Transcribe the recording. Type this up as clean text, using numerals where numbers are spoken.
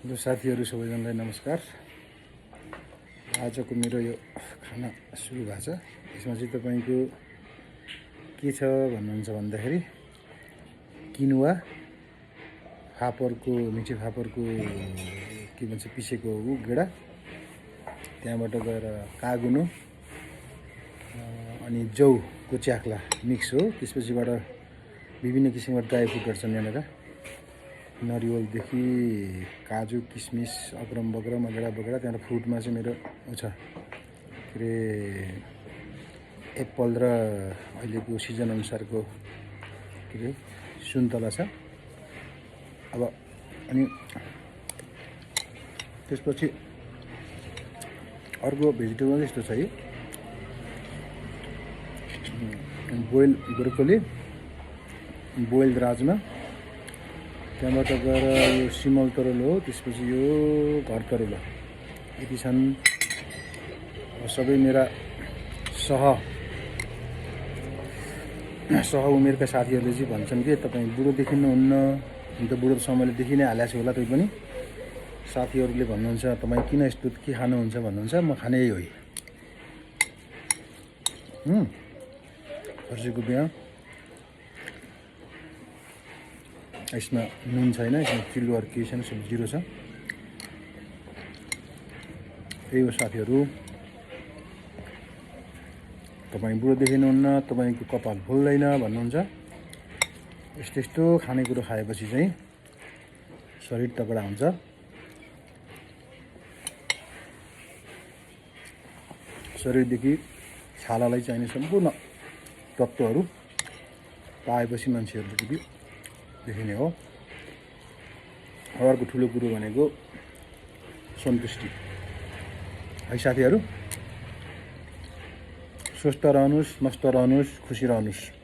Hello साथीहरू सबैजनालाई नमस्कार। आजको मेरो यो खाना सुरु भएको छ। यसमा चाहिँ तपाईको के छ भन्नुहुन्छ भन्दाखेरि किनुवा, फापरको मिठे फापरको के भन्छ पिसेको गेडा, त्यहाँबाट गएर कागुनो अनि जौको च्याख्ला मिक्स हो। त्यसपछिबाट विभिन्न किसिमका ड्राई फ्रुटहरू छन् यहाँनिर, नरिवलदेखि काजु किसमिस अग्रम बग्रम अगडा बगडा। त्यहाँबाट फ्रुटमा चाहिँ मेरो छ के अरे एप्पल र अहिलेको सिजन अनुसारको के अरे सुन्तला छ। अब अनि त्यसपछि अर्को भेजिटेबल यस्तो छ है, बोइल ब्रोकोली, बोइल्ड राजमा, त्यहाँबाट गएर यो सिमल तरुल हो, त्यसपछि यो घर तरुल हो। यति छन्। सबै मेरा सह उमेरका साथीहरूले चाहिँ भन्छन् कि तपाईँ बुढो देखिनुहुन्न, अन्त बुढो समयले देखि नै हालेको छु होला। तै पनि साथीहरूले भन्नुहुन्छ तपाईँ किन यस्तो के खानुहुन्छ भन्नुहुन्छ। म खाने यही हो। फर्सीको बिहा, यसमा नुन छैन, यसमा चिल्लोहरू केही छैन, सब जिरो छ। त्यही हो साथीहरू, तपाईँ बुढो देखिनुहुन्न, तपाईँको कपाल फुल्दैन भन्नुहुन्छ। यस्तो यस्तो खानेकुरो खाएपछि चाहिँ शरीर तगडा हुन्छ। शरीरदेखि छालालाई चाहिने सम्पूर्ण तत्त्वहरू पाएपछि मान्छेहरूले देखिने हो। अर्को ठुलो कुरो भनेको सन्तुष्टि है साथीहरू। स्वस्थ रहनुहोस्, मस्त रहनुहोस्, खुसी रहनुहोस्।